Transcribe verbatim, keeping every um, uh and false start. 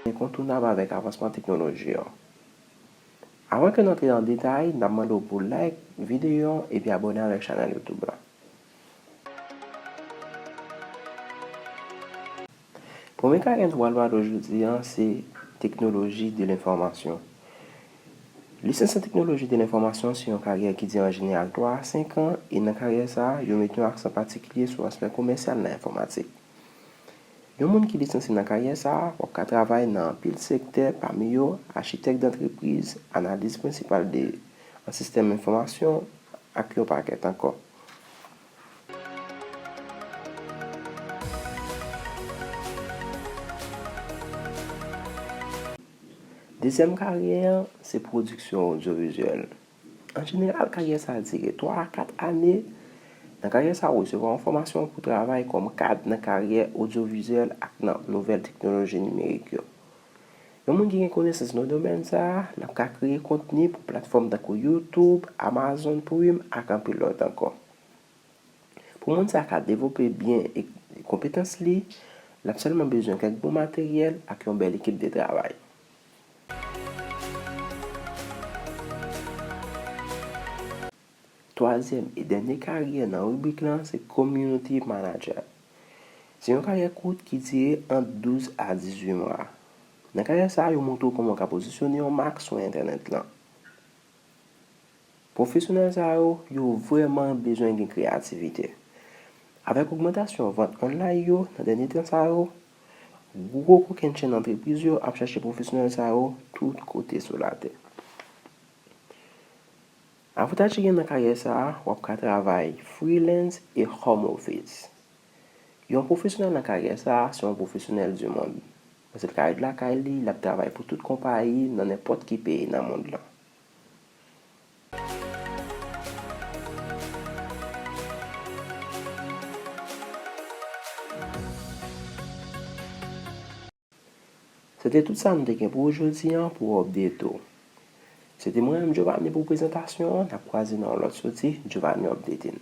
Enkontounab avèk avansman teknoloji an. Avan ke n antre nan detay, n ap mande w pou like videyo an epi abòne avèk chanèl YouTube la. Premye karyè nou pral pale jodi a, se teknoloji de lenfòmasyon. Lisans an teknoloji de lenfòmasyon se yon karyè ki dire an jeneral twa a senk an, e nan karyè sa a, yo mete yon aksan patikilye sou aspè komèsyal nan enfòmatik. Yon moun ki lisansye nan karyè sa a, w ap ka travay nan anpil sektè, pami yo, achitèk dantrepriz, analiz prensipal de an sistèm enfòmasyon, ak yon pakèt ankò. Dezyèm karyè an, se pwodiksyon odyovizyèl. An jeneral, karyè sa a dire twa a kat ane. Nan karyè sa a, ou resevwa yon fòmasyon pou travay kòm kad nan karyè odyovizyèl ak nan nouvèl teknoloji nimerik yo. Yon moun ki gen konesans nan domèn sa a, l ap ka kreye kontni pou platfòm tankou YouTube, Amazon Prime ak anpil lòt ankò. Pou moun sa a ka devlope byen e konpetans li, l ap sèlman bezwen kèk bon materyèl ak yon bèl ekip de travay. Twazyèm e dènye karyè nan ribrik lan se Community Manager. Se yon karyè kout ki dire ant douz a dizuit mwa. Nan karyè sa a, yo montre w kòman w ka pozisyone yon mak sou entènèt lan. Pwofesyonèl sa yo, yo vrèman bezwen gen kreyativite. Avèk ogmantasyon vant online yo nan dènye tan sa yo, gwo kokennchenn antrepriz yo ap chache pwofesyonèl sa yo tout kote sou latè. Avantaj ki gen nan karyè sa a, w ap ka travay freelance e home office. Yon pwofesyonèl nan karyè sa a se yon pwofesyonèl du monde. Paske l ka ret lakay li, l ap travay pou tout konpayi nan nenpòt ki peyi nan mond lan. Se te tout sa nou te gen pou ou jodi a pou update ou. Se te mwen menm Giovanni pou prezantasyon an, n ap kwaze nan yon lòt soti, Giovanni Updating.